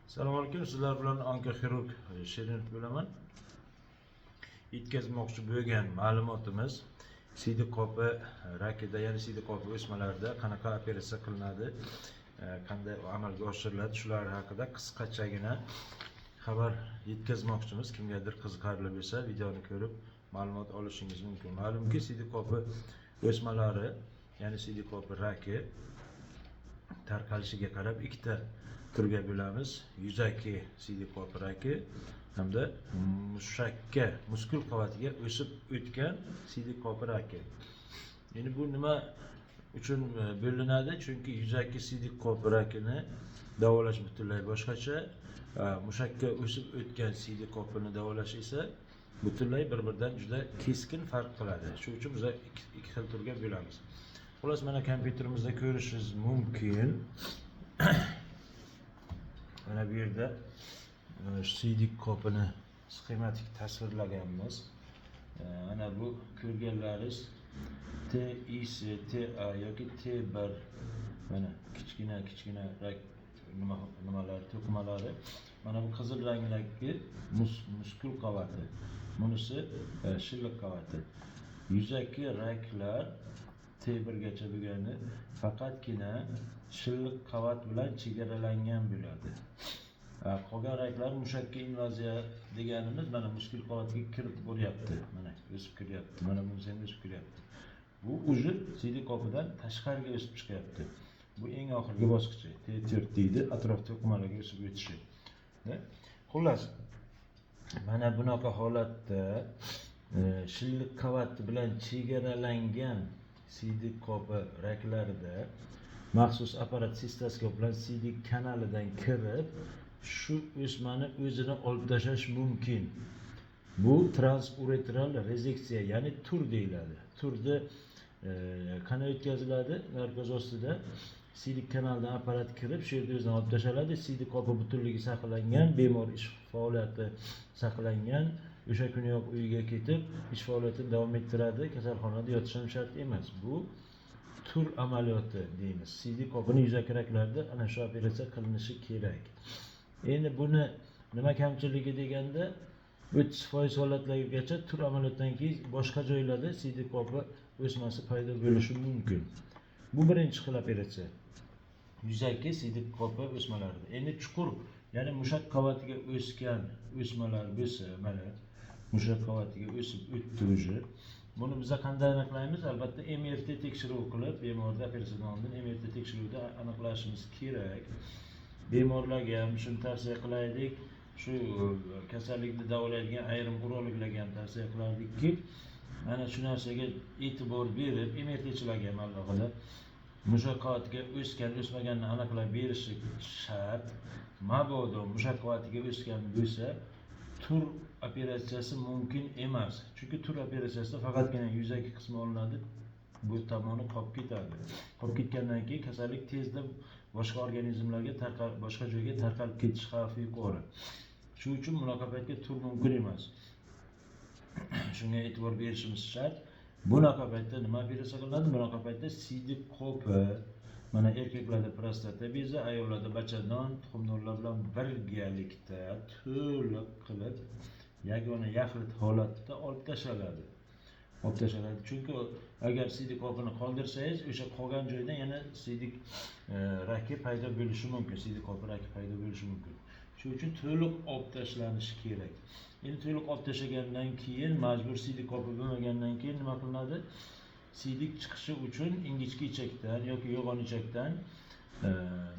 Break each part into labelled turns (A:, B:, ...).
A: Assalomu alaykum, sizlar bilan onkoxirurg Shirinov bo'laman. Yetkazmoqchi bo'lgan ma'lumotimiz siydik qopi rakida, ya'ni siydik qopi o'smalarida qanaqa operatsiya qilinadi, qanday amalga oshiriladi, shular haqida qisqachagina xabar yetkazmoqchimiz. Kimgadir qiziqarli bo'lsa, videoni ko'rib ma'lumot olishingiz mumkin. Ma'lumki, siydik qopi o'smalari, ya'ni siydik qopi raki tarqalishiga qarab ikkita turga bo'lamiz: yuzaki siydik qopi raki hamda mushakka, muskul qavatiga o'sib o'tgan siydik qopi raki. Endi bu nima uchun bo'linadi? Chunki yuzaki siydik qopi rakini davolash butunlay boshqacha, mushakka o'sib o'tgan siydik qopini davolash esa butunlay bir biridan juda keskin farq qiladi. Shuning uchun biz ikki xil turga bo'lamiz. Xullas, mana kompyuterimizda ko'rishingiz mumkin, mana bu yerda siydik qopini sxematik tasvirlaganmiz. Ana bu ko'rganlaringiz TIS, TA yoki T1, mana kichkina kichkina rak nima nimalari, to'qimalari. Mana bu qizil rangdagi muskul qavati, bunisi shilliq qavati. Yuzaki raklar T1gacha bo'lgani faqatgina shilliq qavat bilan chegaralangan bo'ladi. Qolgan raklar mushakka invaziya deganimiz mana muskul qavatiga kirib boryapti, mana o'sib kiryapti, mana bunisi ham o'sib kiryapti. Bu уже siydik qopidan tashqariga o'sib chiqyapti. Bu eng oxirgi bosqichi, T4 deydi, atrof to'qimalarga o'sib o'tishi. Da? Xullas, mana bunaqa holatda shilliq qavati bilan chegaralangan siydik qopi raklarida maxsus apparat sistoskop bilan siydik kanalidan kirib, shu o'smani o'zini olib tashlash mumkin. Bu transuretral rezeksiya, ya'ni TUR deyiladi. TURni qanday o'tkaziladi? Narkoz ostida siydik kanalidan apparat kirib, shu yerda o'zini olib tashlanadi. Siydik qopi butunligi saqlangan, bemor ish faoliyati saqlangan, o'sha kuniyoq uyiga ketib, ish faoliyatini davom ettiradi, kasalxonada yotish ham shart emas. Bu TUR amaliyoti deymiz. Siydik qopini yuzaki raklarda ana shu operatsiya qilinishi kerak. Endi buni nima kamchiligi deganda, 30% holatlargacha TUR amaliyotdan keyin boshqa joylarda siydik qopi o'smasi paydo bo'lishi mumkin. Bu birinchi xil operatsiya, yuzaki siydik qopi o'smalarida. Endi chuqur, ya'ni mushak qavatiga o'sgan o'smalar bo'lsa, mana mushak qavatiga o'sib o'tdi уже, buni biza qanday aniqlaymiz? Albatta, MRT tekshiruvi qilib, bemorda operatsiyadan oldin MRT tekshiruvida aniqlashimiz kerak. Bemorlarga ham shuni tavsiya qilaylik, shu kasallikni davolaydigan ayrim urologlarga ham tavsiya qilardikki, mana shu narsaga e'tibor berib, MRTchilarga ham alohida mushak qavatiga o'sgan o'smaganini aniqlab berishi shart. Mabodo mushak qavatiga o'sgan bo'lsa, TUR operatsiyasi mumkin emas, chunki TUR operatsiyasida faqatgina yuzaki qismi olinadi, bu tomoni qolib ketadi. Qolib ketgandan keyin kasallik tezda boshqa organizmlarga tarqal, boshqa joyga tarqalib ketish xavfi yuqori. Shuning uchun bunaqa paytga TUR mumkin emas, shunga e'tibor berishimiz shart. Bunaqa paytda nima operatsiya qilinadi? Bunaqa paytda siydik qopi, mana erkaklarda prostata bezi, ayollarda bachadon, tuxumdonlar bilan birgalikda to'liq qilib yagona yaxlit holatda olib tashlanadi, olib tashlanadi. Chunki agar siydik qopini qoldirsangiz, o'sha qolgan joydan yana siydik raki paydo bo'lishi mumkin, siydik qopi raki paydo bo'lishi mumkin. Shuning uchun to'liq olib tashlanishi kerak. Endi to'liq olib tashlagandan keyin, majbur siydik qopi bo'lmagandan keyin nima qilinadi? Siydik chiqishi uchun ingichka ichakdan yoki yo'g'on ichakdan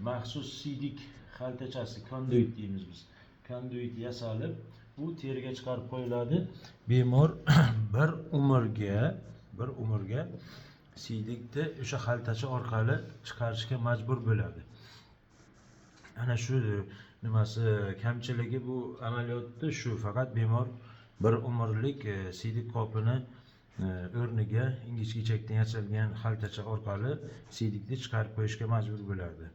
A: maxsus siydik xaltachasi, konduit deymiz biz, konduit yasalib, u teriga chiqarib qo'yiladi. Bemor bir umrga siydikni o'sha xaltacha orqali chiqarishga majbur bo'ladi. Ana shu nimasi kamchiligi bu amaliyotda shu, faqat bemor bir umrlik siydik qopini o'rniga ingichka ichakdan yasalgan xaltacha orqali siydikni chiqarib qo'yishga majbur bo'ladi.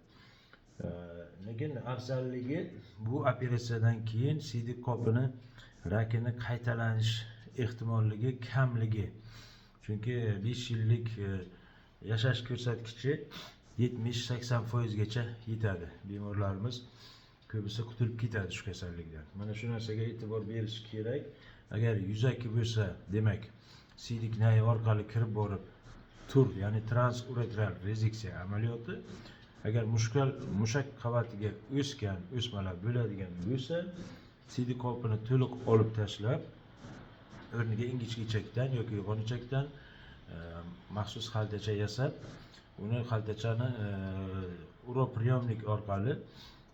A: Lekin afzalligi, bu operatsiyadan keyin siydik qopini rakini qaytalanish ehtimolligi kamligi, chunki 5 yillik yashash ko'rsatkichi 70-80 foizgacha yetadi. Bemorlarimiz Ko'bisi qutulib ketadi shu kasallikdan. Mana shu narsaga e'tibor berish kerak. Agar yuzaki bo'lsa, demak, siydik nayi orqali kirib borib TUR, ya'ni transuretral rezeksiya amaliyoti. Agar mushak qavatiga o'sgan o'smalar bo'ladigan bo'lsa, siydik qopini to'liq olib tashlab, o'rniga ingichka ichakdan yoki yo'g'on ichakdan maxsus xaltacha yasab, uni xaltachani уроприемник orqali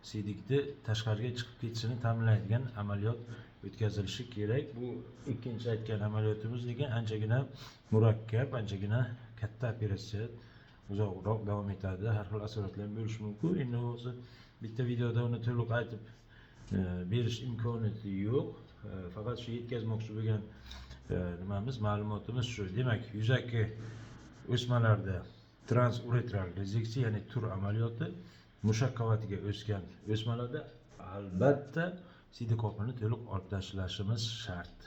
A: siydikni tashqariga chiqib ketishini ta'minlaydigan amaliyot o'tkazilishi kerak. Bu ikkinchi aytgan amaliyotimiz lekin anchagina murakkab, anchagina katta operatsiya, uzoqroq davom etadi, har xil asoratlar bo'lishi mumkin. Endi hozir bitta videoda uni to'liq aytib berish imkoniyati yo'q. Faqat shu yetkazmoqchi bo'lgan nimamiz, ma'lumotimiz shu. Demak, yuzaki o'smalarda transuretral rezeksiya, ya'ni TUR amaliyoti, mushak qavatiga o'sgan o'smalarda albatta siydik qopini to'liq olib tashlashimiz shart.